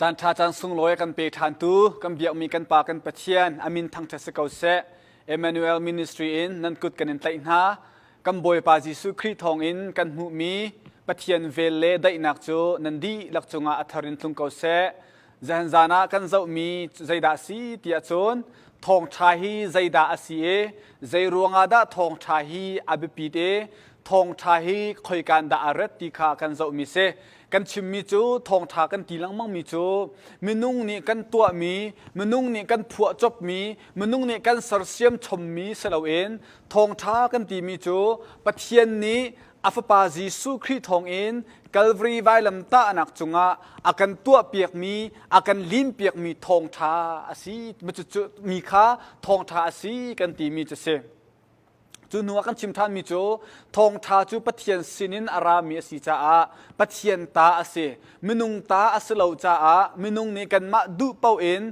Caan ṭha caan sunglawi a kan pe ṭhantu kan biakmi kan Pa kan Pathian a min thangṭhat si ko seh. Emmanuel Ministry in nan kut kan in tlaih hna. Kan Bawipa Jesuh Khrih thawngin kan hmuhmi Pathian vel le daihnak cu nan dihlak cungah a thar in tlung ko seh. Zahan zan ah kan zohmi zeidah a si tiah cun thawngṭha hi zeidah a si i zei ruangah dah thawngṭha hi a biapit i thawngṭha hi khoikan dah a rat ti kha kan zohmi si. Kan chimmi cu thawngṭha kan ti lengmangmi cu minung nih kan tuahmi, minung nih kan phuahcopmi, minung nih kan sersiam chommi si loin thawngṭha kan timi cu Pathian nih a Fapa Jesuh Khrih thawngin Calvary vailamtahnak cungah a kan tuahpiakmi, a kan limpiakmi thawngṭha a si mi kha thawngṭha a si kan timi cu si. Cu hnu ah kan chim ṭhanmi cu thawngṭha cu Pathian sinin a rami a si caah Pathian ta a si. Minung ta a si lo caah minung nih kanmah duh paoh in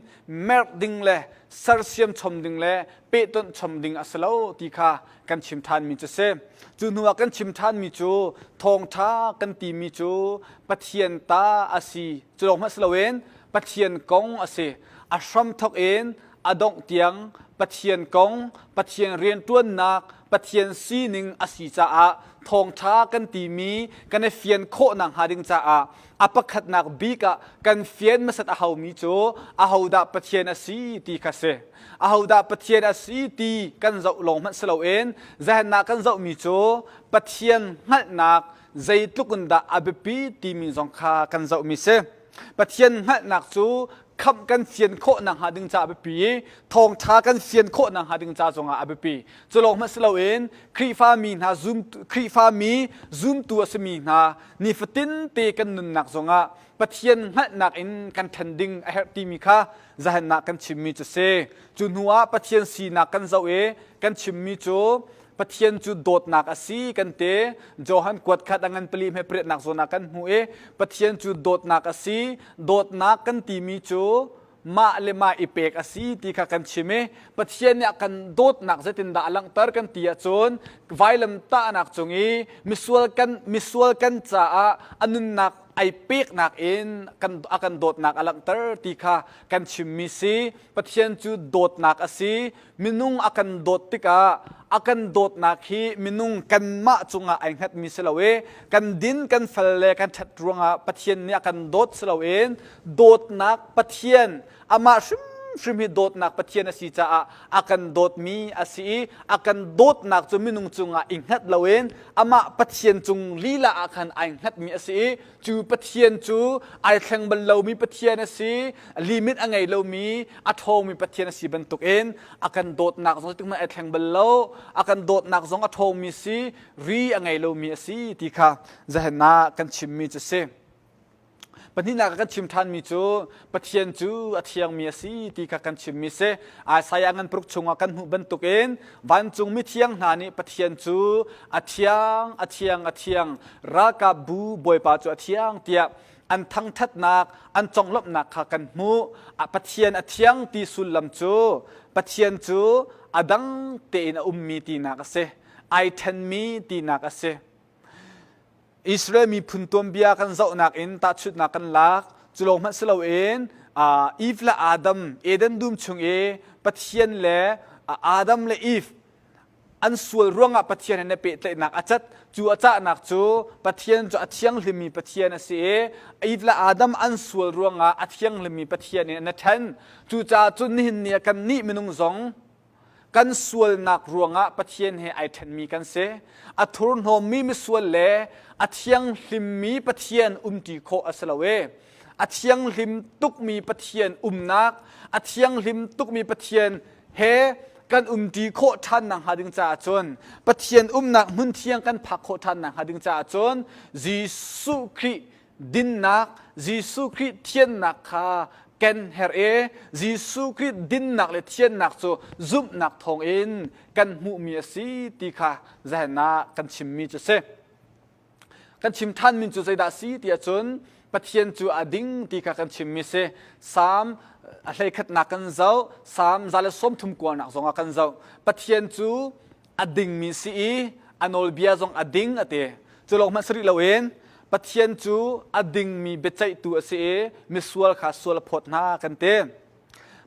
merh ding le sersiam chom ding le pehtonh chom ding a si lo ti kha kan chim ṭhanmi cu si. Cu hnu ah kan chim ṭhanmi cu thawngṭha kan timi cu Pathian ta a si. Cu lawng hmanh si loin Pathian kong a si. A hramthawk in a dongh tiang Pathian kong, Pathian rianṭuannak, Pathian sining a si caah thawngṭha kan timi kan i fian khawh nakhnga ding caah a pakhatnak bik ah kan fian hmasat a haumi cu ahodah Pathian a si ti kha si. Ahodah Pathian a si ti kan zoh lawng hmanh si loin zehennak kan zohmi cu Pathian hngalhnak zeitluk in dah a biapi timi zong kha kan zohmi si. Pathian hngalhnak cu khamh kan fian khawh nakhnga ding ca a biapi i thawngṭha kan fian khawh nakhnga ding ca zongah a biapi. Cu lawng hmanh si loin Khrihfami hna zum Khrihfami zumtu a simi hna nifatin te kan nunnak zongah Pathian hngalhnak in kan ṭhen ding a herh timi kha zahennak kan chimmi cu si. Cu hnu ah Pathian sinak kan zoh i kan chimmi cu Pathian cu dawtnak a si kan ti. Johan kuat khat a ngan pali hme pariatnak zawn ah kan hmuh i Pathian cu dawtnak a si. Dawtnak kan timi cu mah le mah i pek a si ti kha kan chim i Pathian nih a kan dawtnak zeitindah a langhter kan ti ahcun vailamtahnak cung i misual kan misual kan caah a nunnak ai peknak in kan a kan dawtnak a langhter ti kha kan chimmi si. Pathian cu dawtnak a si. Minung a kan dawt tikah a kan dawtnak hi minung kanmah cungah ai hngatmi si lo i kan din kan fel le kan ṭhat ruangah Pathian nih a kan dawt si loin dawtnak Pathian amah hrimhrim hi dawtnak Pathian a si caah a kan dawtmi a si i a kan dawtnak cu minung cungah i hngat loin amah Pathian cung lila ah khan ai hngatmi a si i cu Pathian cu ai thleng bal lomi Pathian a si, limit a ngei lomi, a ṭhawngmi Pathian a si bantukin a kan dawtnak zong zeitik hmanh ai thleng bal lo, a kan dawtnak zong a ṭhawngmi si, ri a ngei lomi a si ti kha zahen ah kan chimmi cu si. Pahnihnak ah kan chim ṭhanmi cu Pathian cu a thiangmi a si ti kha kan chimmi si. Isaiah ngan paruk chungah kan hmuh bantukin vancung mithiang hna nih Pathian cu a thiang, a thiang, a thiang, ralkapbu Bawipa cu a thiang tiah an thangṭhatnak, an conglawmhnak kha kan hmuh. Pathian a thiang ti sullam cu Pathian cu a dang tein a ummi tinak a si. Ai ṭhenmi tinak a si. Israel miphun tuanbia kan zohnak in tahchunhnak kan lak. Cu lawng hmanh si loin Eve le Adam Eden dum chung i Pathian le Adam le Eve an sual ruangah Pathian he na pehtlaihnak a cat. Cu a cahnak cu Pathian cu a thianghlimmi Pathian a si i Eve le Adam an sual ruangah a thianghlimmi Pathian in an i ṭhen. Cucaah cun nihin ni ah kannih minung zong kan sualnak ruangah Pathian he ai ṭhenmi kan si. A thurhnawmmi misual le a thianghlimmi Pathian umṭi khawh a si lo i a thianghlim tukmi Pathian umnak, a thianghlim tukmi Pathian he kan umṭi khawh ṭhan nakhnga ding caah cun Pathian umnak hmun thiang kan phak khawh ṭhan nakhnga ding caah cun Jesuh Khrih dinnak, Jesuh Khrih thiannak kha kan herh i Jesuh Khrih dinnak le thiannak cu zumhnak thawngin kan hmuhmi a si ti kha zahen ah kan chimmi cu a si. Kan chim ṭhanmi cu zeidah a si ti ahcun Pathian cu a ding ti kha kan chimmi si. Salm a hleikhatnak kan zoh, Salm 130 kualnak zongah kan zoh. Pathian cu a dingmi si i a nawlbia zong a ding a ti. Cu lawng hmanh si rih loin. Pathian cu a dingmi biaceihtu a si i misual kha sual a phawt hna kan ti.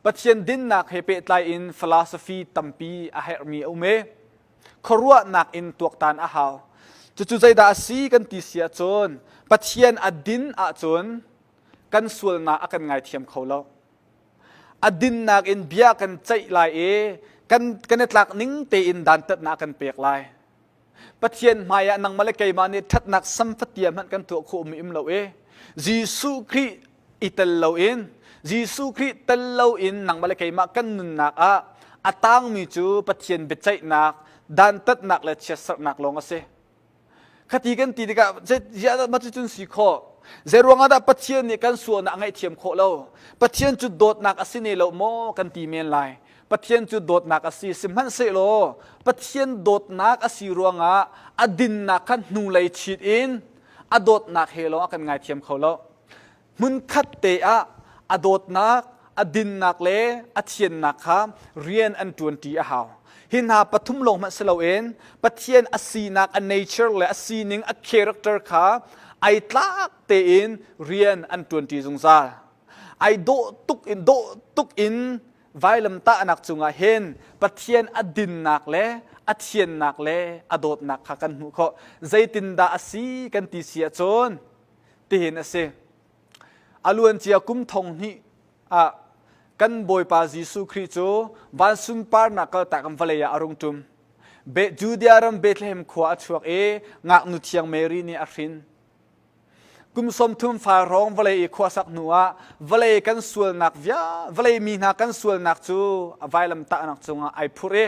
Pathian dinnak he pehtlai in philosophy tampi a herhmi a um i khuaruahnak in tuaktan a hau. Cucu zeidah a si kan ti si ahcun Pathian a din ahcun kan sualnak a kan ngaithiam kho lo. A dinnak in bia kan ceih lai i kan kan i tlak ning tein dantatnak a kan pek lai. Pathian hmaiah nangmah le keimah nih ṭhatnak samfatia hmanh kan tuah khawh mi um lo i Jesuh Khrih i tel loin Jesuh Khrih tel loin nangmah le keimah kan nunnak ah a tangmi cu Pathian biaceihnak, dantatnak le chiatserhnak lawng a si. Khati kan ti tikah ziah mah cucun si khawh? Zeiruang ah dah Pathian nih kan sualnak a ngaihthiam khawh lo? Pathian cu dawtnak a si ne lo maw kan ti men lai. Pathian cu dawtnak a si. Sihmanhsehlaw Pathian dawtnak a si ruangah a dinnak kha hnulei chit in a dawtnak he lawng a kan ngaithiam kho lo. Hmunkhat te ah a dawtnak, a dinnak le a thiannak kha rian an ṭuanṭi a hau. Hi hna pathum lawng hmanh si loin Pathian a sinak, a nature le a sining, a character kha ai tlak tein rian an ṭuanṭi zungzal. Ai dawh tuk in dawh tuk in vailamtahnak cungah hin Pathian a dinnak le a thiannak le a dawtnak kha kan hmuh khawh. Zeitindah a si kan ti si ahcun tihin a si. A luancia kum thong hnih ah kan Bawipa Jesuh Khrih cu van sunparnak kaltak in vawlei ah a rung ṭum. Judea ram Bethlehem khua a chuak i ngaknu thiang Mary nih a hrin. Kum 30 fai hrawng vawlei i khuasak hnu ah vawlei kan sualnak via vawlei mi hna kan sualnak cu vailamtahnak cungah ai phurh i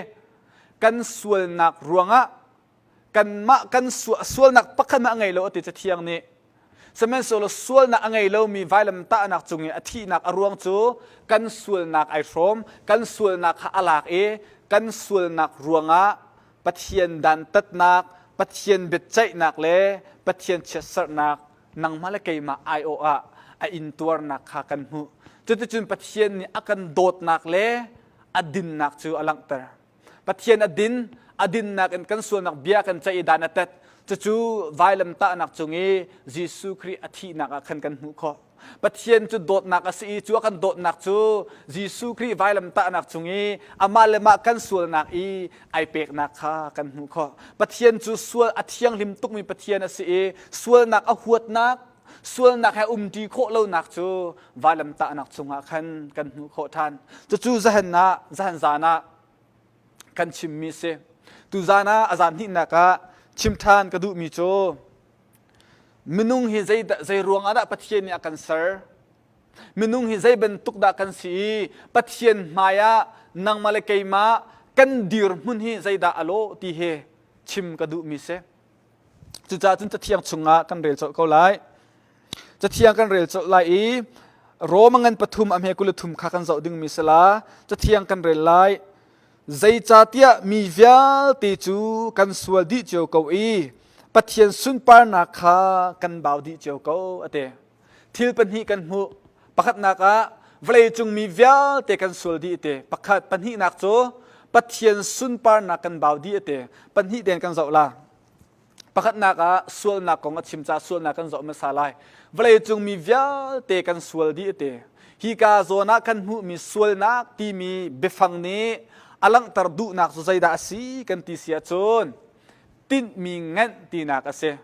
kan sualnak ruangah kanmah kan sualnak pakhat hmanh a ngei lo a ti Cathiang nih. Sihmanhsehlaw sualnak a ngei lomi vailamtahnak cung i a thihnak a ruang cu kan sualnak ai hrawm, kan sualnak kha a lak i kan sualnak ruangah Pathian dantatnak, Pathian biaceihnak le Pathian chiatserhnak nangmah le keimah aiawh ah a intuarnak kha kan hmuh. Cuticun Pathian nih a kan dawtnak le a dinnak cu a langhter. Pathian a din, a dinnak in kan sualnak bia kan ceih i dan a tet. Cucu vailamtahnak cung i Jesuh Khrih a thihnak ah khan kan hmuh khawh. Pathian cu dawtnak a si i cu a kan dawtnak cu Jesuh Khrih vailamtahnak cung i amah le mah kan sualnak i ai peknak kha kan hmuh khawh. Pathian cu sual a thianghlim tukmi Pathian a si i sualnak a huatnak, sualnak he umṭi khawh lonak cu vailamtahnak chungah khan kan hmuh khawh ṭhan. Cucu zahan ah, zahan zan ah kan chimmi si. Tuzan ah a zan hnihnak ah chim ṭhan ka duhmi cu minung hi zei, zei ruang ah dah Pathian nih a kan ser? Minung hi zei bantuk dah kan si i Pathian hmai ah nangmah le keimah kan dirhmun hi zeidah a lawh ti hi chim ka duhmi si. Cucaah cun Cathiang chungah kan rel colh ko lai. Cathiang kan rel colh lai i Rome ngan pathum a hme 23 kha kan zoh dingmi si la. Cathiang kan rel lai. Zeicahtiah mi vialte cu kan sual dih cio ko i Pathian sunparnak kha kan bau dih cio ko a ti. Thil pahnih kan hmuh. Pakhatnak ah vawleicung mi vialte kan sual dih a ti. Pakhat pahnihnak cu Pathian sunparnak kan bau dih a ti. Pahnih tein kan zoh la. Pakhatnak ah sualnak kong a chim caah sualnak kan zoh hmasa lai. Vawleicung mi vialte kan sual dih a ti. Hika zawn ah kan hmuhmi sualnak timi biafang nih a langhter duhnak cu zeidah a si kan ti si ahcun tinhmi ngenh tinak a si.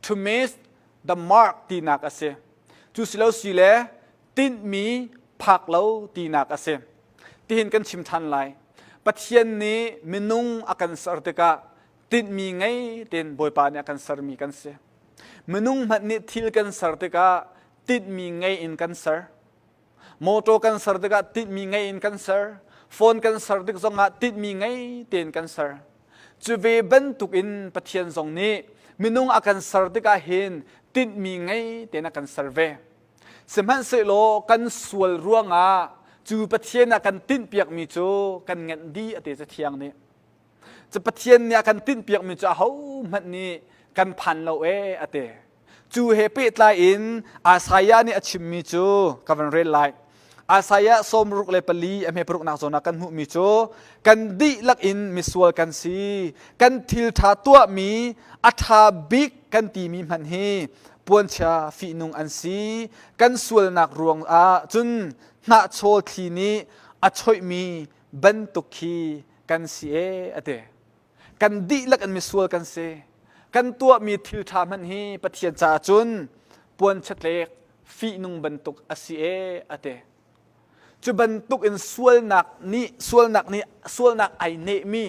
To miss the mark tinak a si. Cu si lo si le tinhmi phak lo tinak a si. Tihin kan chim ṭhan lai. Pathian nih minung a kan ser tikah tinhmi ngei tein Bawipa nih a kan sermi kan si. Minung hmanh nih thil kan ser tikah tinhmi ngei in kan ser. Motor kan ser tikah tinhmi ngei in kan ser. Phone kan ser tik zongah tinhmi ngei tein kan ser. Cu ve bantukin Pathian zong nih minung a kan ser tikah hin tinhmi ngei tein a kan ser ve. Sihmanhsehlaw kan sual ruangah cu Pathian a kan tinhpiakmi cu kan ngenh dih a ti Cathiang nih. Cu Pathian nih a kan tinhpiakmi cu ahohmanh nih kan phan lo ee a ti. Cu he pehtlai in Isaiah nih a chimmi cu ka van rel lai. Isaiah 64 a hme paruknak zawn ah kan hmuhmi cu kan dihlak in misual kan si. Kan thil ṭha tuahmi a ṭha bik kan timi hmanh hi Puanchia fihnung an si. Kan sualnak ruangah cun hnahchawl thli nih a choihmi bantuk khi kan si ee a ti. Kan dihlak in misual kan si. Kan tuahmi thil ṭha hmanh hi Pathian caah cun puanchatlek fihnung bantuk a si ee a ti. Cu bantuk in sualnak nih sualnak nih sualnak ai nehmi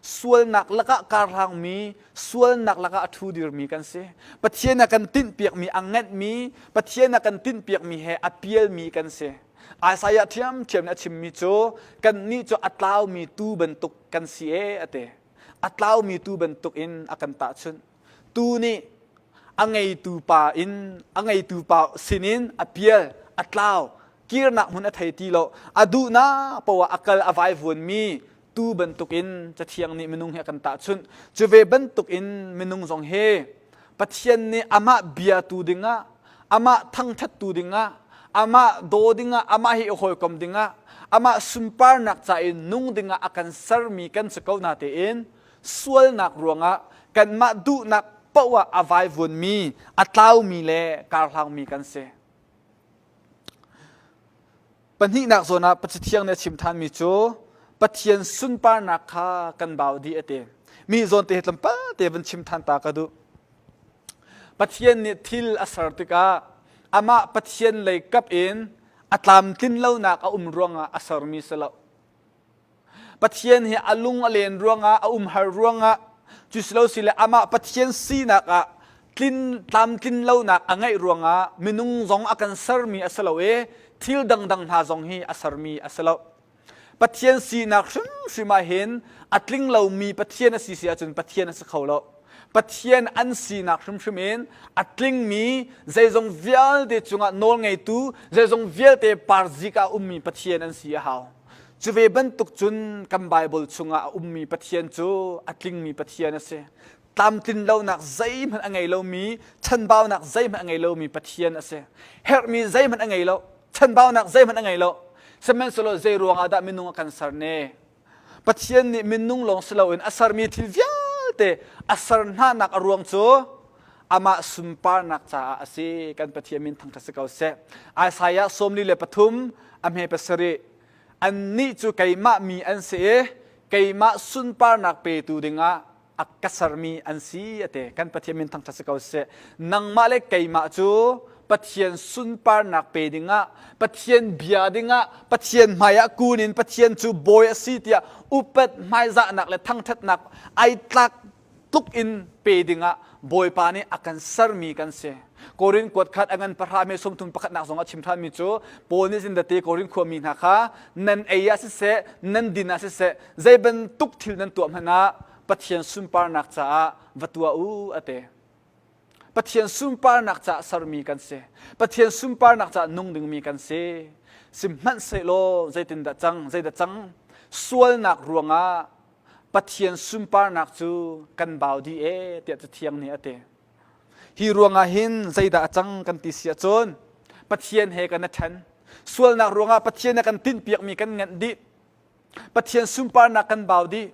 sualnak lakah karhlangmi sualnak lakah a ṭhu dirmi kan si. Pathian a kan tinhpiakmi a nganhmi Pathian a kan tinhpiakmi he a pialmi kan si. Isaiah ṭhiamṭhiam nih a chimmi cu kannih cu a tlaumi tuu bantuk kan si ee a ti. A tlaumi tuu bantuk in a kan tahchunh. Tuu nih a ngeitu pa in a ngeitu pa sinin a pial, a tlau, kirnak hmun a thei ti lo. A duhnak poah a kal a vaivuanmi tuu bantukin Cathiang nih minung hi a kan tahchunh. Cu ve bantukin minung zong hi Pathian nih amah biatu dingah, amah thangṭhattu dingah, amah daw dingah, amah hi i hawikom dingah, amah sunparnak ca i nung dingah a kan sermi kan si ko na tein sualnak ruangah kanmah duhnak paoh ah a vaivuanmi, a tlaumi le karhlangmi kan si. Pahnihnak zawn ah Pathian nih a chim ṭhanmi cu Pathian sunparnak kha kan bau dih a ti. Mi zawn te hi tlawmpal te van chim ṭhan ta ka duh. Pathian nih thil a ser tikah amah Pathian lei kap in a tlamtlin lonak a um ruangah a sermi si lo. Pathian hi a lung a len ruangah a umhar ruangah cu silo sile amah Pathian sinak ah tlin tlamtlin lonak a ngeih ruangah minung zong a kan sermi a si lo i thil dangdang hna zong hi a sermi a si lo. Pathian sinak hrimhrim ah hin a tling lomi Pathian a si si ahcun Pathian a si kho lo. Pathian an sinak hrimhrim in a tlingmi zeizong vialte cungah nawlngeitu zeizong vialte parzik ah ummi Pathian an si a hau. Cu ve bantuk cun kan Baibal chungah a ummi Pathian cu a tlingmi Pathian a si. Tlamtlin lonak zeihmanh a ngei lomi, chanbaunak zeihmanh a ngei lomi Pathian a si. Herhmi zeihmanh a ngei lo, chanbaunak zeihmanh a ngei lo. Sihmanhsehlaw zei ruangah dah minung a kan ser ne? Pathian nih minung lawng si loin a sermi thil vialte a ser hnanak a ruang cu amah sunparnak caah a si. Kan Pathian min thangṭhat si ko seh. Isaiah 43 a hme pasarih annih cu keimah mi an si i keimah sunparnak petu dingah a ka sermi an si a ti. Kan Pathian min thangṭhat si ko seh. Nangmah le keimah cu Pathian sunparnak pe dingah, Pathian bia dingah, Pathian hmaiah kun in Pathian cu bawi a si tiah upat hmaizahnak le thangṭhatnak ai tlak tluk in pe dingah Bawipa nih a kan sermi kan si. Korin kuat khat a ngan pahra me sawmthum pakhatnak zong a chim ṭhanmi cu Paul nih zindate Korin khuami hna kha nan ei ah siseh, nan din ah siseh, zei bantuk thil nan tuah hmanh ah Pathian sunparnak caah va tuah u a ti. Pathian sunparnak caah sermi kan si. Pathian sunparnak caah nung dingmi kan si. Sihmanhsehlaw zeitindah cang, zeidah cang? Sualnak ruangah Pathian sunparnak cu kan bau dih ee tiah Cathiang nih a ti. Hi ruangah hin zeidah a cang kan ti si ahcun Pathian he kan i ṭhen. Sualnak ruangah Pathian a kan tinhpiakmi kan nganh dih. Pathian sunparnak kan bau dih.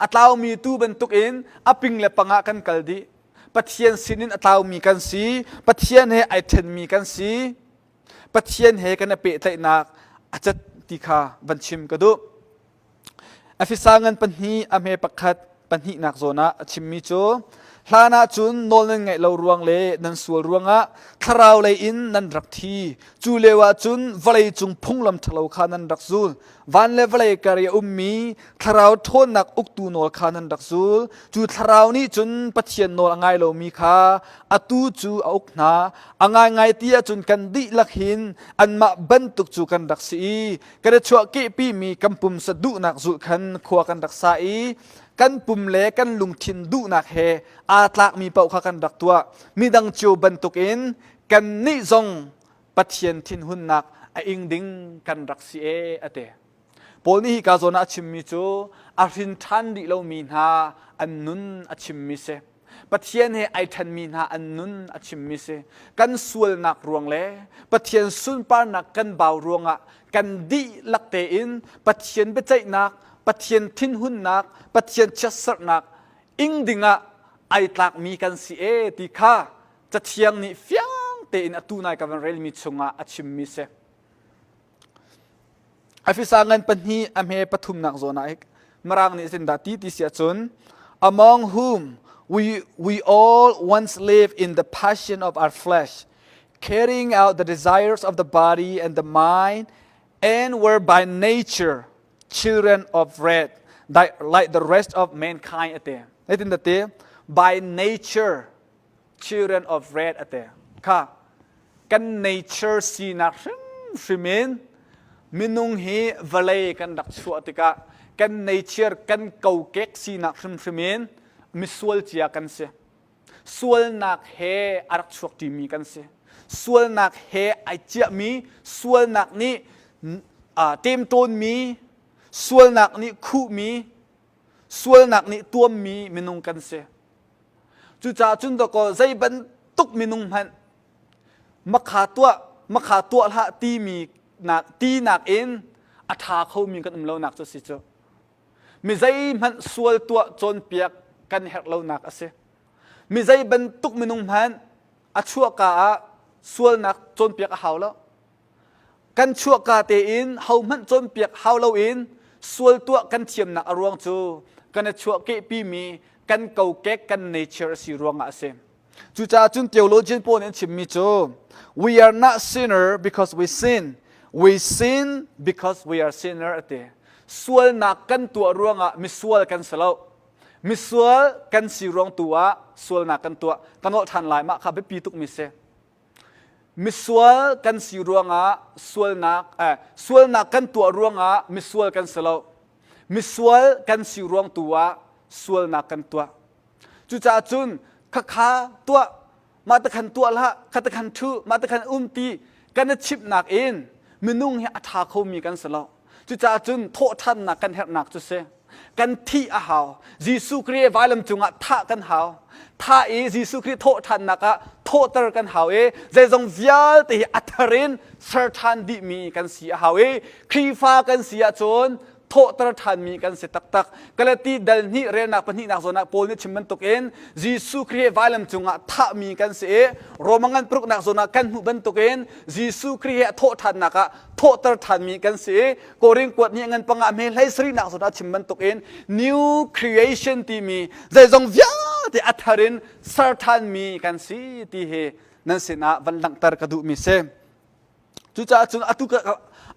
A tlaumi tuu bantukin a ping le pang ah kan kal dih. Pathian sinin a tlaumi kan si. Pathian he ai ṭhenmi kan si. Pathian he kan i pehtlaihnak a cat ti kha van chim ka duh. Efesa ngan pahnih a hme pakhat pahnihnak zawn ah a chimmi cu hlan ah cun nawl nan ngaih lo ruang le nan sual ruangah thlarau lei in nan rak thi. Cu lio ah cun vawlei cung phunglam ṭhalo kha nan rak zul. Van le vawlei kar i a ummi thlarau ṭhawnnak uktu nawl kha nan rak zul. Cu thlarau nih cun Pathian nawl a ngai lomi kha atu cu a uk hna. A ngaingai ti ahcun kan dihlak hin anmah bantuk cu kan rak si i kan i chuahkehpimi kan pumsa duhnak zulh khan khua kan rak sa i kan pum le kan lungthin duhnak he aa tlakmi paoh kha kan rak tuah. Midang cio bantukin kannih zong Pathian thinhunnak a ing ding kan rak si ee a ti. Paul nih hika zawn ah a chimmi cu a hrin ṭhan rih lomi hna an nun a chimmi si. Pathian he ai ṭhenmi hna an nun a chimmi si. Kan sualnak ruang le Pathian sunparnak kan bau ruangah kan dihlak tein Pathian biaceihnak, Pathian thinhunnak, Pathian chiatserhnak ing dingah ai tlakmi kan si ee ti kha. Cathiang nih fiang tein atu nai ka van relmi chungah a chimmi si. Efesa ngan pahnih a hme pathumnak zawn ah Mirang nih zindah ti ti si ahcun among whom we all once lived in the passion of our flesh carrying out the desires of the body and the mind and were by nature children of wrath like the rest of mankind ate. Zeitin dah ti? By nature children of wrath ate. Kha kan nature sinak hrimhrim in minung hi vawlei kan rak chuah tikah kan nature kan kokek sinak hrimhrim in misual cia kan si. Sualnak he a rak chuak ṭimi kan si. Sualnak he ai ciahmi, sualnak nih ṭemṭawnmi, sualnak nih khuhmi, sualnak nih tuammi minung kan si. Cucaah cun dawkaw zei bantuk minung hmanh makha tuah, makha tuah hlah timi nak tinak in a ṭha khomi kan um lonak cu si cu. Mi zeihmanh sual tuah cawnpiak kan herh lonak a si. Mi zei bantuk minung hmanh a chuahka ah sualnak cawnpiak a hau lo. Kan chuahka tein hohmanh cawnpiak hau loin sual tuah kan thiamnak a ruang cu kan i chuahkehpimi kan kokek kan nature a si ruangah a si. Cucaah cun theologian pawl nih an chimmi cu we are not sinner because we sin. We sin because we are sinner a ti. Sualnak kan tuah ruangah misual kan si lo. Misual kan si ruang tu ah sualnak kan tuah. Ka nolh ṭhan lai mah kha biapi tukmi si. Misual kan si ruangah sualnak eh, sualnak kan tuah ruangah misual kan si lo. Misual kan si ruang tu ah sualnak kan tuah. Cucaah cun khakha tuah, mah te khan tuah hlah, kha te khan ṭhu, mah te khan um ti kan i chimhnak in minung hi a ṭha khomi kan si lo. Cucaah cun thawhṭhannak kan herhnak cu si. Kan thih a hau. Jesuh Khrih vailam cungah thah kan hau. Thah i Jesuh Khrih thawhṭhannak ah thawhter kan hau i zeizong vialte hi a thar in ser ṭhan dihmi kan si a hau i Khrihfa kan si ahcun thawhter ṭhanmi kan si taktak. Galati dal hnih relnak pahnihnak zawn ah Paul nih chim bantukin Jesuh Khrih vailam cungah thahmi kan si i Roma ngan paruknak zawn ah kan hmuh bantukin Jesuh Khrih he a thawh ṭhannak ah thawhter ṭhanmi kan si i Korin kuat nih ngan panga hme hlei sarihnak zawn ah chim bantukin new creation timi zeizong vialte a thar in ser ṭhanmi kan si ti hi nan sinah van langhter ka duhmi si. Cucaah cun atu ka,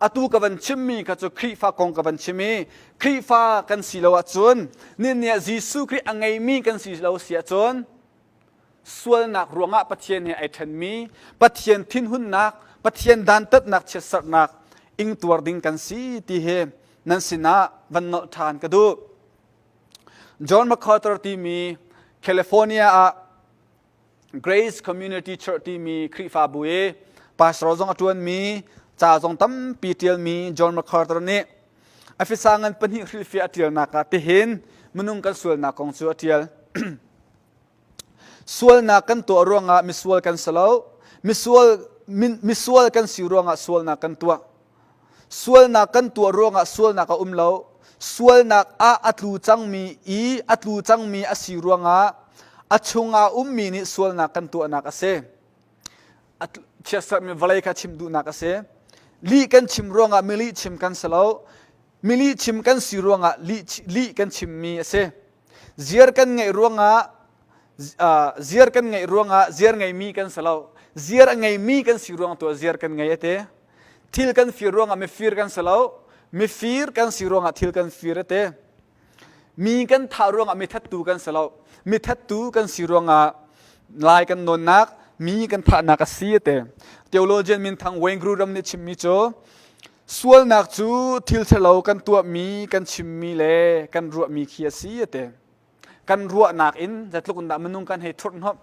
atu ka van chimmi kha cu Khrihfa kong ka van chim i Khrihfa kan si lo ahcun nihin ah Jesuh Khrih a ngeimi kan si lo si ahcun sualnak ruangah Pathian he ai ṭhenmi Pathian thinhunnak Pathian dantatnak chiatserhnak ingtuar ding kan si ti hi nan sinah van nolh ṭhan ka duh. John MacArthur timi California ah Grace Community Church timi Khrihfabu i pastor zong a ṭuanmi ca zong tampi ṭialmi John MacArthur nih Efesa ngan pahnih hrilhfiah a ṭialnak ah tihin minung kan sualnak kong cu a ṭial. Sualnak kan tuah ruangah misual kan si lo. Misual, misual kan si ruangah sualnak kan tuah. Sualnak kan tuah ruangah sualnak a um lo. Sualnak ah a tlu cangmi i a tlu cangmi a si ruangah a chungah ummi nih sualnak kan tuahnak a si. Chiatserhmi vawlei kha chim duhnak a si. Lih kan chim ruangah milih chim kan si lo. Milih chim kan si ruangah lih, lih kan chimmi a si. Ziar kan ngeih ruangah ziar kan ngeih ruangah ziar ngeimi kan si lo. Ziar a ngeimi kan si ruang tu ah ziar kan ngei a ti. Thil kan fir ruangah mifir kan si lo. Mifir kan si ruangah thil kan fir a ti. Mi kan thah ruangah mi thattu kan si lo. Mi thattu kan si ruangah lai kan nawnnak, mi kan thahnak a si a ti. Theologian minthang Wayne Grudem nih chimmi cu sualnak cu thil ṭhalo kan tuahmi, kan chimmi le kan ruahmi khi a si a ti. Kan ruahnak in zeitluk in dah minung kan hei thurhhnawmh,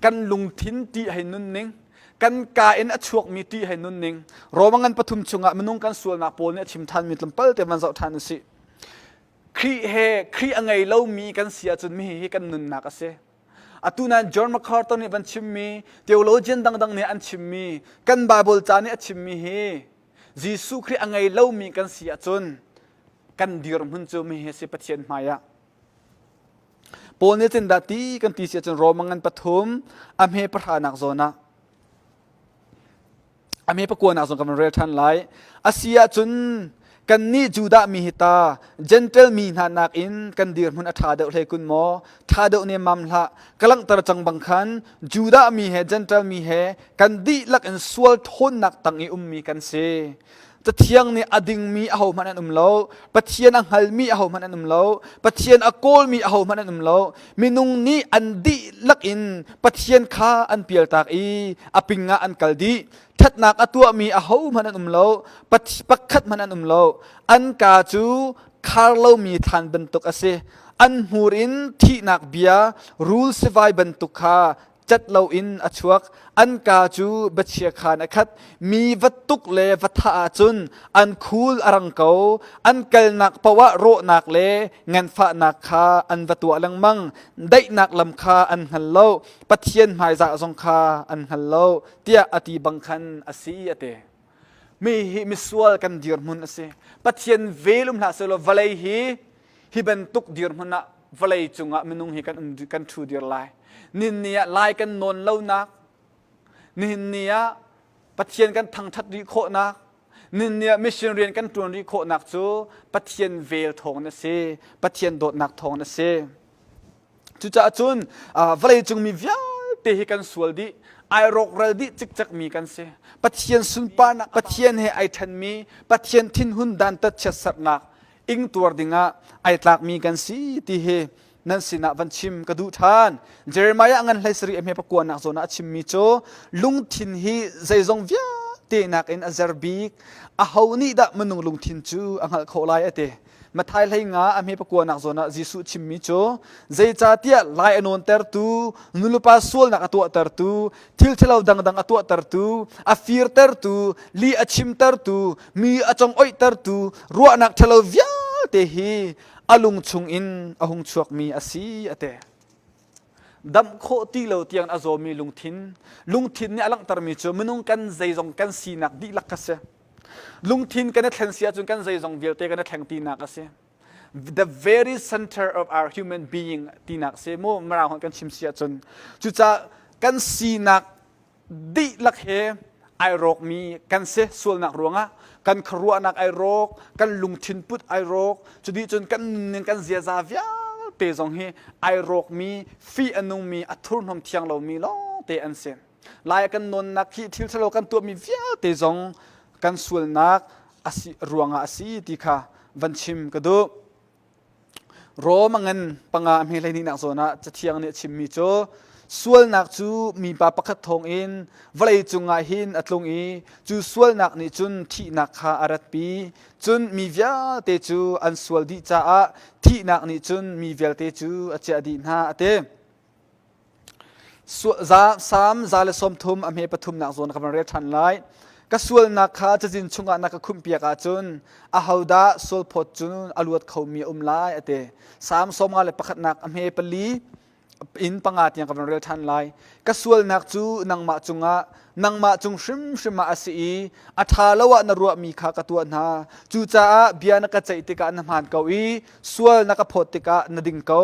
kan lungthin ṭih hei nunning, kan ka in a chuakmi ṭih hei nunning. Roma ngan pathum chungah minung kan sualnak pawl nih a chim ṭhanmi tlawmpal te van zoh ṭhan usih. Khrih he Khrih a ngei lomi kan si ahcun mi hi kan nunnak a si. Atu nain John MacArthur nih van chimmi, theologian dangdang nih an chimmi, kan Bible ca nih a chimmi hi Jesuh Khrih a ngei lomi kan si ahcun kan dirhmun cu mi hi si Pathian hmai ah. Paul nih cin dah ti kan ti si ahcun Roma ngan pathum a hme pahranak zawn ah a hme pakuanak zong kan van rel ṭhan lai. A si ahcun kannih Judah mi hi ta Gentle mi hna nakin kan dirhmun a ṭha deuh hlei kun maw? Ṭha deuh nemmam hlah. Ka langhter cang bang khan Judah mi he Gentle mi he kan dihlak in sual ṭhawnnak tang i ummi kan si. Cathiang nih a dingmi ahohmanh an um lo. Pathian a hngalmi ahohmanh an um lo. Pathian a kawlmi ahohmanh an um lo. Minung nih an dihlak in Pathian kha an pialtak i a ping ah an kal dih. Ṭhatnak a tuahmi ahohmanh an um lo. Pakhat hmanh an um lo. An kaa cu khar lomi thlan bantuk a si. An hmur in thihnak bia rul sivai bantuk kha cat loin a chuak. An kaa cu biachia khan a khat. Mi va tuk le va thah ahcun an khul a rang ko. An kalnak paoh ah rawhnak le nganfahnak kha an va tuah lengmang. Daihnak lam kha an hngal lo. Pathian hmaizah zong kha an hngal lo tiah a ti bang khan a si a ti. Mi hi misual kan dirhmun a si. Pathian vel um hlah sehlaw vawlei hi hi bantuk dirhmun ah vawlei cungah minung hi kan um kan ṭhu dir lai. Nihin ni ah lai kan nawn lonak, nihin ni ah Pathian kan thangṭhat rih khawhnak, nihin ni ah mission rian kan ṭuan rih khawhnak cu Pathian vel thawng a si, Pathian dawtnak thawng a si. Cucaah cun vawleicung mi vialte hi kan sual dih, ai rawkral dih cikcekmi kan si. Pathian sunparnak, Pathian he ai ṭhenmi, Pathian thinhun dantat chiatserhnak ingtuar dingah ai tlakmi kan si ti hi nan sinah van chim ka duh ṭhan. Jeremiah ngan hlei sarih a hme pakuanak zawn ah a chimmi cu lungthin hi zeizong vialte nakin a zer bik. Aho nih dah minung lungthin cu a hngalh khawh lai a ti. Matthai hlei nga a hme pakuanak zawn ah Jesuh chimmi cu zeicahtiah lai a nawntertu, nulepa sualnak a tuahtertu, thil ṭhalo dangdang a tuahtertu, a firtertu, li a chimtertu, mi a congoihtertu, ruahnak ṭhalo vialte hi a lung chungin a hung chuakmi a si a ti. Damh khawh ti lo tiang a zawmi lungthin, lungthin nih a langhtermi cu minung kan zeizong kan sinak dihlak kha si. Lungthin kan i thlen si ahcun kan zeizong vialte kan i thleng tinak a si. The very center of our human being tinak si mu mirang holh kan chim si ahcun. Cucaah kan sinak dihlak he ai rawkmi kan si sualnak ruangah kan khuaruahnak ai rawk kan lungthin put ai rawk cudih cun kan nunning kan ziaza vialte zong hi ai rawkmi fih a nungmi a thurhnawm thiang lomi lawngte an si lai kan nawnnak hi thil ṭhalo kan tuahmi vialte zong kan sualnak a si ruangah a si ti kha van chim ka duh. Rom a ngan panga a hme hleihnih zawn ah Cathiang nih a chimmi cu sualnak cu mipa pakhat thawngin vawlei cungah hin a tlung i cu sualnak nih cun thihnak kha a ratpi. Cun mi vialte cu an sual dih caah thihnak nih cun mi vialte cu a ciah dih hna a ti. Salm 130 a hme pathumnak zawn ka van rel ṭhan lai. Ka sualnak kha cazin chungah na ka khumhpiak ahcun ahodah sualphawt cun a luat khomi a um lai a ti. Salm 51nak a hme pali in panga tiang ka van rel ṭhan lai. Ka sualnak cu nangmah cungah nangmah cung hrimhrim ah a si i a ṭha lo ah na ruahmi kha ka tuah hna. Cucaah bia na ka ceih tikah na hmaan ko i sual na ka phawt tikah na ding ko.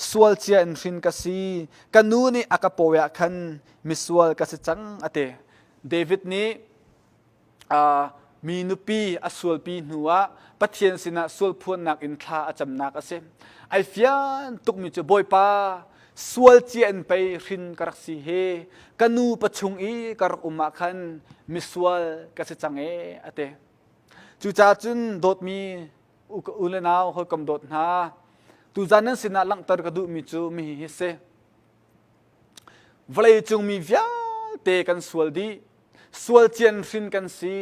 Sual cia in hrin ka si. Ka nu nih a ka pawi ah khan misual ka si cang a ti. David nih uh, mi nupi a sualpi hnu ah Pathian sinah sual phuannak in thla a camnak a si. Ai fian tukmi cu Bawipa sual cia in pei hrin ka rak si hi ka nu pachung i ka rak um ah khan misual ka si cang e a ti. Cucaah cun dawtmi u le nau hawikom dawt hna tuzan nan sinah langhter ka duhmi cu mi hi si. Vawlei cung mi vialte kan sual dih. Sual cian hrin kan si.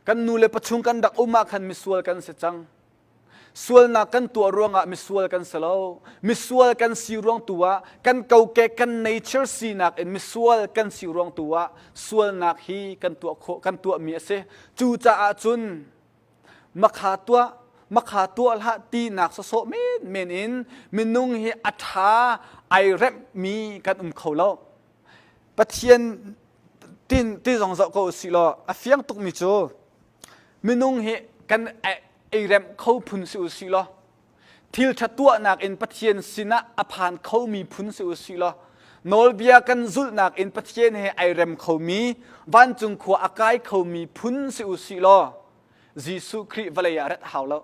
Kan nu le pachung kan rak um ah khan misual kan si cang. Sualnak kan tuah ruangah misual kan si lo. Misual kan si ruang tu ah kan kokek kan nature sinak in misual kan si ruang tu ah sualnak hi kan tuah khawh kan tuahmi a si. Cucaah cun makha tuah makha tuah hlah tinak sawsawh menmen in minung hi a ṭha ai remhmi kan um kho lo. Pathian tin ti zong zoh ko usih law a fiang tukmi cu minung hi kan ei remh kho phun si usih law. Thil ṭha tuahnak in Pathian sinah a phan khomi phun si u sih law nawlbia kan zulhnak in Pathian he ai rem khomi vancung khua a kai khomi phun si u sih law Jesuh Khrih vawlei ah rat hau lo.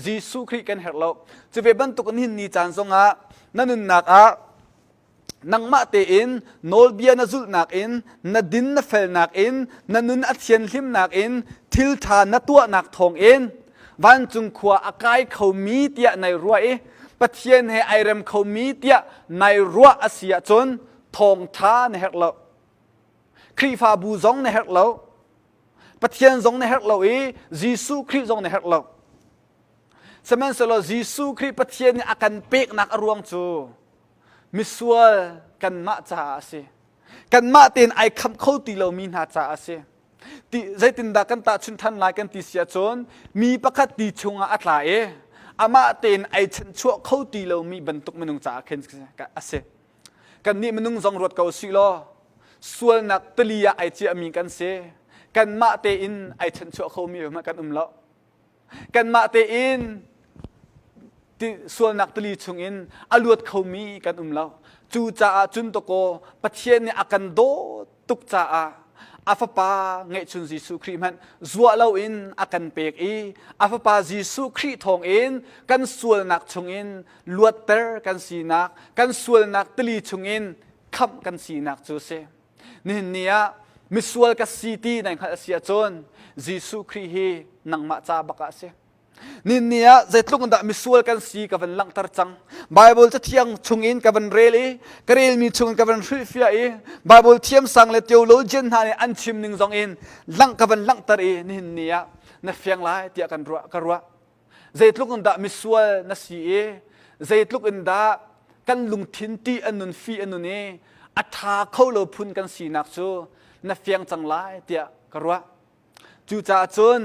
Jesuh Khrih kan herh lo. Cu ve bantuk in hin ni caan zongah na nunnak ah nangmah tein nawlbia na zulhnak in na din na felnak in na nun a thianhlimnak in thil ṭha na tuahnak thawngin vancung khua a kai khomi tiah nai ruah i Pathian he ai rem khomi tiah nai ruah a si ahcun thawngṭha na herh lo. Khrihfabu zong na herh lo. Pathian zong na herh lo i Jesuh Khrih zong na herh lo. Sihmanhsehlaw Jesuh Khrih Pathian nih a kan peknak a ruang cu misual kanmah caah a si. Kanmah tein ai khamh kho ti lomi hna caah a si. Ti, zeitindah kan tahchunh than lai kan ti si ahcun mi pakhat ti chungah a tla i amah tein ai chanchuah kho ti lomi bantuk minung caah khin a si. Kannih minung zong ruat ko sih law sualnak tili ah ai ciahmi kan si. Kanmah tein ai chanchuah khomi hmanh kan um lo. Kanmah tein sualnak tili chungin a luat khomi kan um lo. Cucaah cun takaw Pathian nih a kan dawt tuk caah a fapa ngeihchun Jesuh Khrih hmanh zuah loin a kan pek i a fapa Jesuh Khrih thawngin kan sualnak chungin luatter kan sinak, kan sualnak tili chungin khamh kan sinak cu a si. Nihin ni ah misual ka si ti nai hngalh a si ahcun Jesuh Khrih hi nangmah ca bak ah a si. Nihin ni ah zeitluk in dah misual kan si ka van langhter cang. Bible cathiang chungin ka van rel i ka relmi chungin ka van hrilhfiah i Bible thiamsang le theologian hna nih an chim ning zong in langh ka van langhter i nihin ni ah na fiang lai tiah kan ruah ka ruah. Zeitluk in dah misual na si i zeitluk in dah kan lungthin ṭih a nun fi a nun i a ṭha kho lo phun kan sinak cu na fiang cang lai tiah ka ruah. Cucaah cun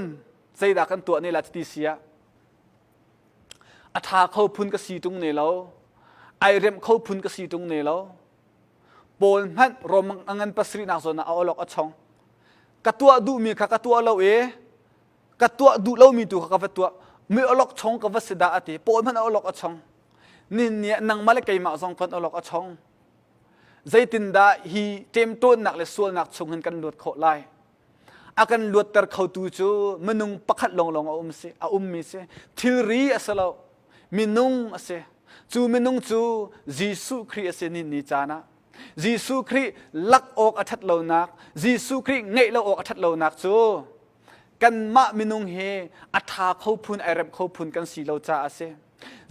zeidah kan tuah ne la ti si ah a ṭha kho phun ka si ṭung ne lo, ai remh kho phun ka si ṭung ne lo. Paul hmanh Rom a ngan pasarihnak zawn ah a awlok a chong. Ka tuah duhmi kha ka tuah lo i ka tuah duh lomi tu kha ka va tuah mi awlok chong ka va si dah a ti paul hmanh a awlok a chong nin ni ah nangmah le keimah zong kan awlok a chong zeitindah hi ṭemṭawnnak le sualnak chung hin kan luat khawh lai a kan luatter khotu cu minung pakhat lawnglawng a um si a ummi si thilri a si lo minung a si cu minung cu Jesuh Khrih a si ni ni caan ah Jesuh Khrih lak awk a ṭhat lonak Jesuh Khrih ngeih lo awk a ṭhat lonak cu kanmah minung hi a ṭha kho phun ai remh kho phun kan si lo caah a si.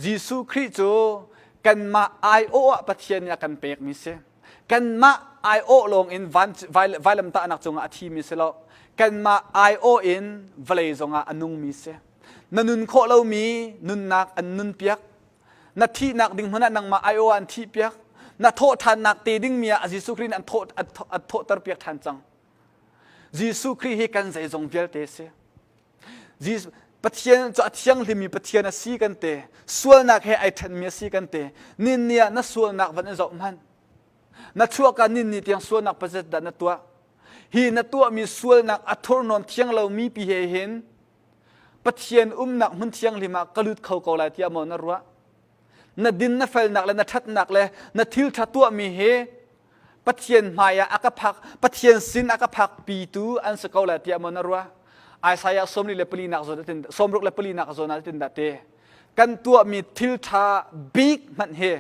Jesuh Khrih cu kanmah aiawh ah Pathian nih a kan pekmi si. Kanmah aiawh lawng in vailamtahnak cungah a thimi si lo. Kanmah aiawh in vawlei zongah a nungmi si. Na nun khawh lomi nunnak an nunpiak. Na thihnak ding hmanh ah nangmah aiawh ah an thihpiak. Na thawhṭhannak te dingmi ah Jesuh Khrih nih an thawh an thawhterpiak ṭhan cang. Jesuh Khrih hi kan zeizong vialte a si. Pathian cu a thianghlimi Pathian a si kan ti. Sualnak he ai ṭhenmi a si kan ti. Nin ni ah na sualnak van i zoh hmanh. Na chuahka nin ni tiang sualnak pazet dah na tuah. Hi na tuahmi sualnak a thurhnawm thiang lomi pi he hin Pathian umnak hmun thianghlim ah ka lut kho ko lai tiah maw na ruah? Na din na felnak le na ṭhatnak le na thil ṭha tuahmi hi Pathian hmai ah a ka phak Pathian sin a ka phak pitu an si ko lai tiah maw na ruah? Isaiah 44 nak zawn tin 64 nak zawn ah tin dah te kan tuahmi thil ṭha bik hmanh hi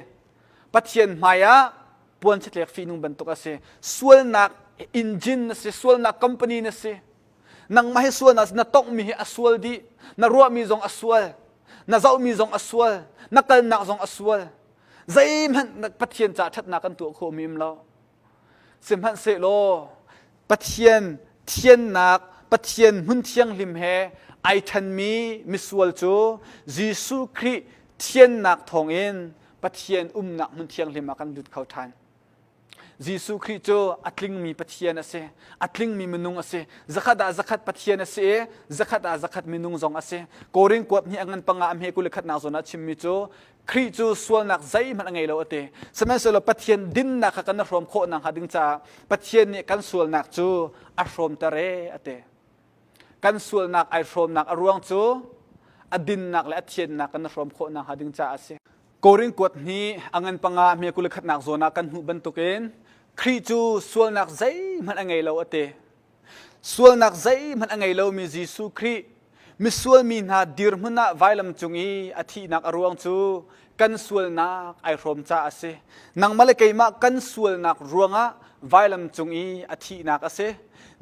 Pathian hmai ah puan chitlek fihnung bantuk a si sualnak engine na si sualnak company na si nangmah hi sualnak na tonghmi hi a sual dih na ruahmi zong a sual na zohmi zong a sual na kalnak zong a sual zeihmanh Pathian ca ṭhatnak kan tuah khawhmi um lo sihmanhsehlaw Pathian thiannak Pathian hmun thianghlim he ai ṭhenmi misual cu Jesuh Khrih thiannak thawngin Pathian umnak hmun thianghlim ah kan lut kho ṭhan. Jesuh Khrih cu a tlingmi Pathian a si. A tlingmi minung a si. Zakhat ah zakhat Pathian a si i zakhat ah zakhat minung zong a si. Korin kuat hnih a ngan panga a hme 21 nak zawn ah chimmi cu Khrih cu sualnak zeihmanh a ngei lo a ti. Sihmanhsehlaw Pathian dinnak kha kan i hrawm khawh nakhnga ding caah Pathian nih kan sualnak cu a hrawmter e a ti. Kan sualnak ai hrawmnak a ruang cu a. A dinnak le a thiannak kan hrawm khawh nakhnga ding caah a si. Korin kuat hnih a ngan panga hme kul khatnak zawn ah kan hmuh bantukin Khrih cu sualnak zeihmanh a ngei lo a ti. Sualnak zeihmanh a ngei lomi Jesuh Khrih misual mi hna dirhmun ah vailam cung i a thihnak a ruang cu kan sualnak ai hrawm caah a si. Nangmah le keimah kan sualnak ruangah vailam cung i a thihnak a si.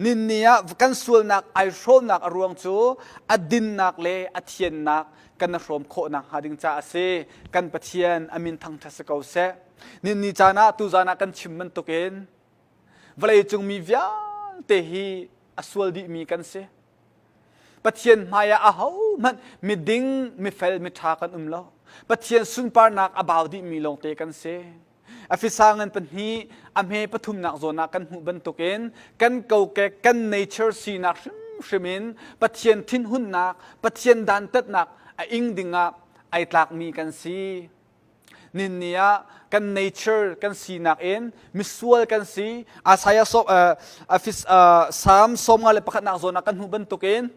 Ninni ah kan sualnak ai hrawmnak a ruang cu a dinnak le a thiannak kan hrawm khawh nakhnga ding caah a si. Kan Pathian a min thangṭhat si ko seh. Ninni caan ah tuzaan ah kan chim bantukin vawleicung mi vialte hi a sual dihmi kan si. Pathian hmaiah ahohmanh miding, mifel, miṭha kan um lo. Pathian sunparnak a bau dihmi lawngte kan si. Afisa ngan pahnih a hme pathumnak zawn ah kan hmuh bantukin kan kokek kan nature sinak hrimhrim in Pathian thinhunnak, Pathian dantatnak a ing dingah ai tlakmi kan si. Ninni ah kan nature kan sinak in misual kan si. Isaiah so, uh, uh, Psalm 121nak zawn ah kan hmuh bantukin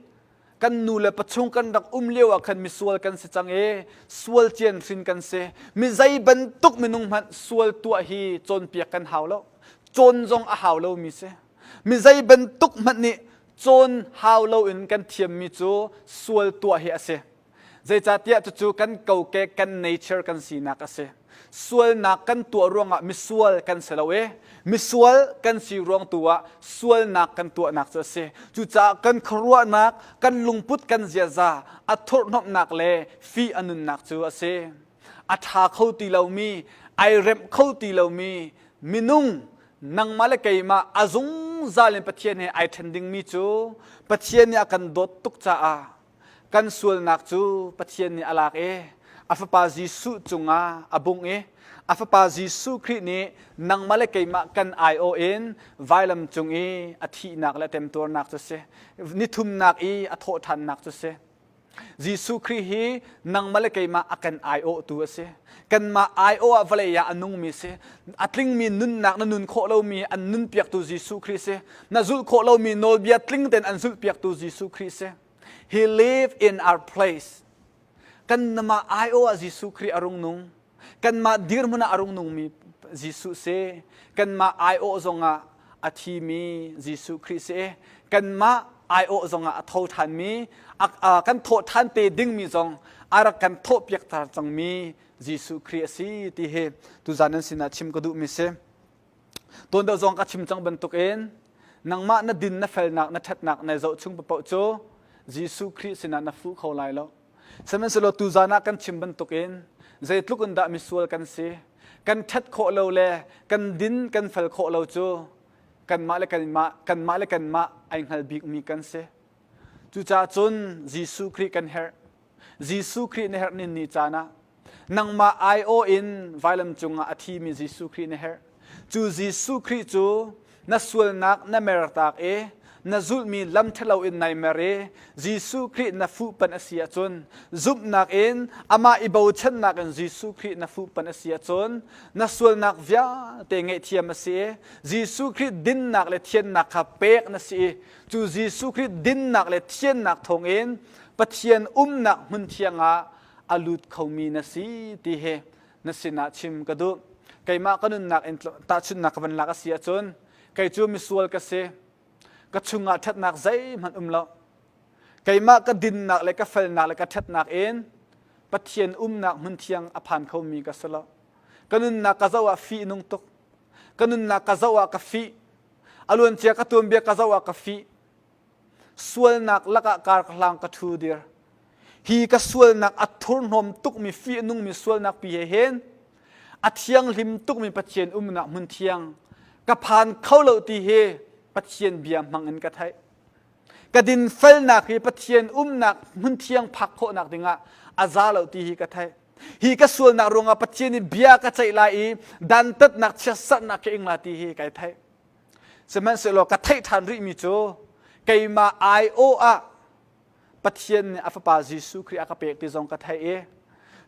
kan nu le pachung kan rak um lio ah khan misual kan si cang i sual cian hrin kan si. Mi zei bantuk minung hmanh sual tuah hi cawnpiak kan hau lo. Cawn zong a hau lomi si. Mi zei bantuk hmanh nih cawn hau loin kan thiammi cu sual tuah hi a si. Zeicahtiah cucu kan kokek kan nature kan sinak a si. Sualnak kan tuah ruangah misual kan si lo i misual kan si ruang tu ah sualnak kan tuahnak cu a si. Cucaah kan khuaruahnak, kan lungput, kan ziaza a thurhhnawmhnak le fih a nunnak cu a si. A ṭha kho ti lomi, ai remh kho ti lomi minung nangmah le keimah a zungzal in Pathian he ai ṭhen dingmi cu Pathian nih a kan dawt tuk caah Kan sualnak cu Pathian nih a lak i a Fapa Jesuh cungah a bungh i a Fapa Jesuh Khrih nih nangmah le keimah kan aiawh in vailam cung i a thihnak le a temtuarnak cu a si. Nithumnak i a thawhṭhannak cu a si. Jesuh Khrih hi nangmah le keimah a kan aiawhtu a si. Kanmah aiawh ah vawlei ah a nungmi si. A tlingmi nunnak na nun khawh lomi an nunpiaktu Jesuh Khrih si. Na zulh khawh lomi nawlbia tling tein an zulhpiaktu Jesuh Khrih si. He live in our place. Kan namah aiawh ah Jesuh Khrih a rung nung. Kanmah dirhmun ah a rung nungmi Jesuh si. Kanmah aiawh zongah a thimi Jesuh Khrih si. Kanmah aiawh zongah a tho ṭhanmi, kan thawh ṭhan te dingmi zong a rak kan thawhpiak tar cangmi Jesuh Khrih a si ti hi tuzan nan sinah chim ka duhmi si. Tuan deuh zong ka chim cang bantukin nangmah na din na felnak na ṭhatnak na zoh chung paoh cu Jesuh Khrih sinah na fuh kho lai lo. Sihmanhsehlaw tuzan ah kan chim bantukin zeitluk in dah misual kan si, kan ṭhat khawh lo le kan din kan fel khawh lo cu kanmah le kanmah kanmah le kanmah ai hngal bikmi kan si. Cucaah cun Jesuh Khrih kan herh. Jesuh Khrih na herh nin ni caan ah nangmah aiawh in vailam cungah a thimi Jesuh Khrih na herh. Cu Jesuh Khrih cu na sualnak na mertak i na zulhmi lam ṭhalo in nai mer i Jesuh Khrih na fuhpanh a si ahcun zumhnak in amah i bochannak in Jesuh Khrih na fuhpanh a si ahcun na sualnak vialte ngaihthiam a si i Jesuh Khrih dinnak le thiannak kha pek na si i cu Jesuh Khrih dinnak le thiannak thawngin Pathian umnak hmun thiang ah a lut khomi na si ti hi na sinah chim ka duh. Keimah ka nunnak in tahchunhnak ka van lak a si ahcun kei cu misual ka si. Ka chungah ṭhatnak zeihmanh um lo. Keimah ka dinnak le ka felnak le ka ṭhatnak in Pathian umnak hmun thiang a phan khomi ka si lo. Ka nunnak ka zoh ah fih nung tuk. Ka nunnak ka zoh ah ka fih. A luancia ka tuanbia ka zoh ah ka fih. Sualnak lakah kar ka hlang ka ṭhu dir. Hi ka sualnak a thurhnawm tukmi fih a nungmi sualnak pi he hin a thianghlim tukmi Pathian umnak hmun thiang ka phan kho lo ti hi Pathian bia hmang in ka theih. Ka dinfelnak hi Pathian umnak hmun thiang phak khawhnak dingah a za lo ti hi ka theih. Hi ka sualnak ruangah Pathian nih bia ka ceih lai i dantatnak chiatsarhnak ka ing la ti hi kai theih. Sihmanhsehlaw ka theih ṭhan rihmi cu keimah aiawh ah Pathian nih a Fapa Jesuh Khrih a ka pek ti zong ka theih i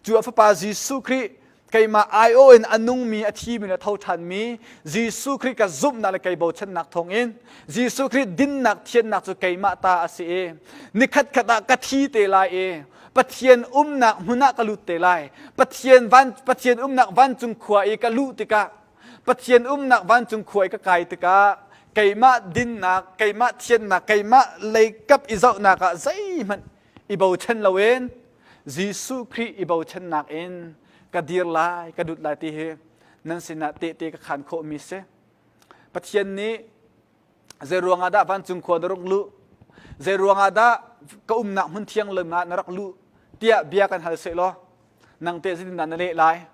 cu a Fapa Jesuh Khrih Keimah aiawh in a nungmi, a thimi le tho ṭhanmi Jesuh Khrih ka zumhnak le kei bochannak thawngin Jesuh Khrih dinnak thiannak cu keimah ta a si i nikhat khat ah ka thi te lai i Pathian umnak hmun ah ka lut te lai. Pathian van Pathian umnak vancung khua i ka luh tikah Pathian umnak vancung khua i ka kai tikah keimah dinnak, keimah thiannak, keimah leikap i zohnak ah zeihmanh i bochan loin Jesuh Khrih i bochannak in ka dir lai, ka dut lai ti hi nan sinah tehte ka khaan khawhmi si. Pathian nih zei ruangah dah vancung khua na ruk luh? Zei ruangah dah ka umnak hmun thianghlim ah na rak luh? tiah bia kan hal seh law nang teh zeitindah na leh lai?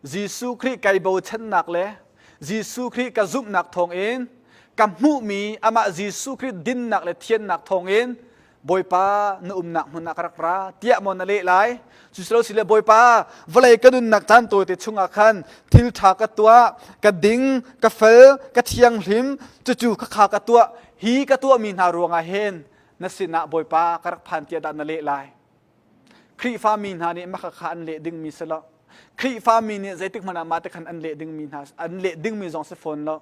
Jesuh Khrih kai bochannak le Jesuh Khrih ka zumhnak thawngin ka hmuhmi amah Jesuh Khrih dinnak le thiannak thawngin Bawipa na umnak hmun ah ka rak ra tiah maw na leh lai? Cucilo sile Bawipa vawlei ka nunnak caan tawite chungah khan thil ṭha ka tuah, ka ding, ka fel, ka thianghlim, cucu khakha ka tuah. Hi ka tuahmi hna ruangah hin na sinah Bawipa ka rak phan tiah dah na leh lai? Khrihfami hna nih mah khakha an leh dingmi si lo. Khrihfami nih zeitik hmanh ah mah te khan an leh dingmi hna an leh dingmi zong si fawn lo.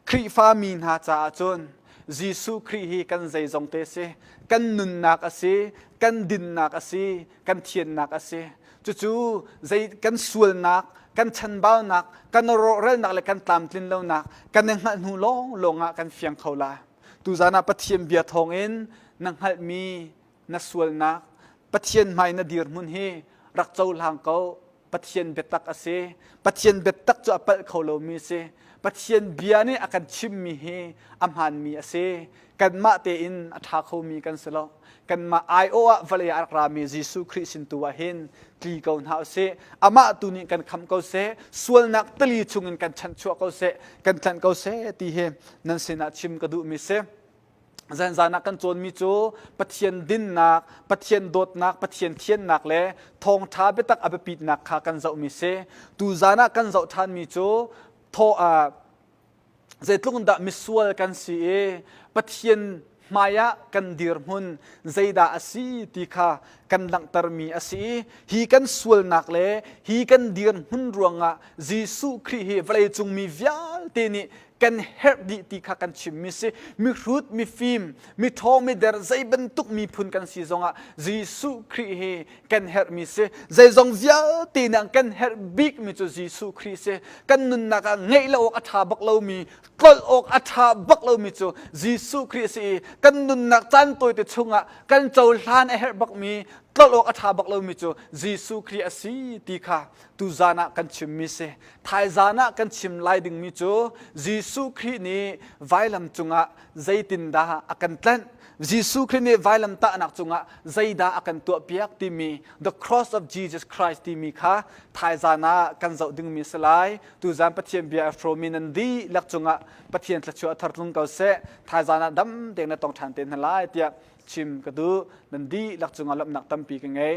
Khrihfami hna caah cun Jesuh Khrih hi kan zeizong te si, kan nunnak a si, kan dinnak a si, kan thiannak a si. Cucu zei kan sualnak, kan chanbaunak, kan rawhralnak le kan tlamtlin lonak kan i hngalh hnu lawnglawng ah kan fiang kho lai. Tuzan ah Pathian bia thawngin na hngalhmi na sualnak Pathian hmai na dirhmun hi rak cohlang ko. Pathian biatak a si. Pathian biatak cu a palh kho lomi a si. Pathian bia nih a kan chimmi hi a hmaanmi a si. Kanmah tein a ṭha khomi kan si lo. Kanmah aiawh ah vawlei ah a rak rami Jesuh Khrih sin tu ah hin tli ko hna usih. Amah tu nih kan khamh ko seh. Sualnak tali chungin kan chanhchuah ko seh, kan tlanh ko seh ti hi nan sinah chim ka duhmi si. Zanzan ah kan cawnmi cu Pathian dinnak, Pathian dawtnak, Pathian thiannak le thawngṭha biatak a biapitnak kha kan zohmi si. Tuzan ah kan zoh ṭhanmi cu thaw ah zeitluk dah misual kan si i Pathian hmaiah kan dirhmun zeidah a si ti kha kan langhtermi a si i hi kan sualnak le hi kan dirhmun ruangah Jesuh Khrih hi vawleicung mi vialte nih kan herh dih ti kha kan chimmi si. Mihrut, mifim, miṭhawng, mider zei bantuk miphun kan si zongah Jesuh Khrih hi kan herhmi si. Zeizong vialte nih kan herh bikmi cu Jesuh Khrih si. Kan nunnak ah ngeih lo awk a ṭha bak lomi, tlolh awk a ṭha bak lomi cu Jesuh Khrih si i kan nunnak caan tawite chungah kan cohlan a herh bakmi, tlolh awk a ṭha bak lomi cu Jesuh Khrih a si ti kha tuzan ah kan chimmi si. Thaizan ah kan chim lai dingmi cu Jesuh Khrih nih vailam cungah zeitindah a kan tlanh? Jesuh Khrih nih vailam tahnak cungah zeidah a kan tuahpiak timi The Cross of Jesus Christ timi kha thaizan ah kan zoh dingmi si lai. Tuzan Pathian bia a hrawmi nan dihlak cungah Pathian thluachuah thar tlung ko seh. Thaizan ah dam tein na tong ṭhan te hna lai tiah chim ka duh. Nan dihlak cungah lawmhnak tampi ka ngei.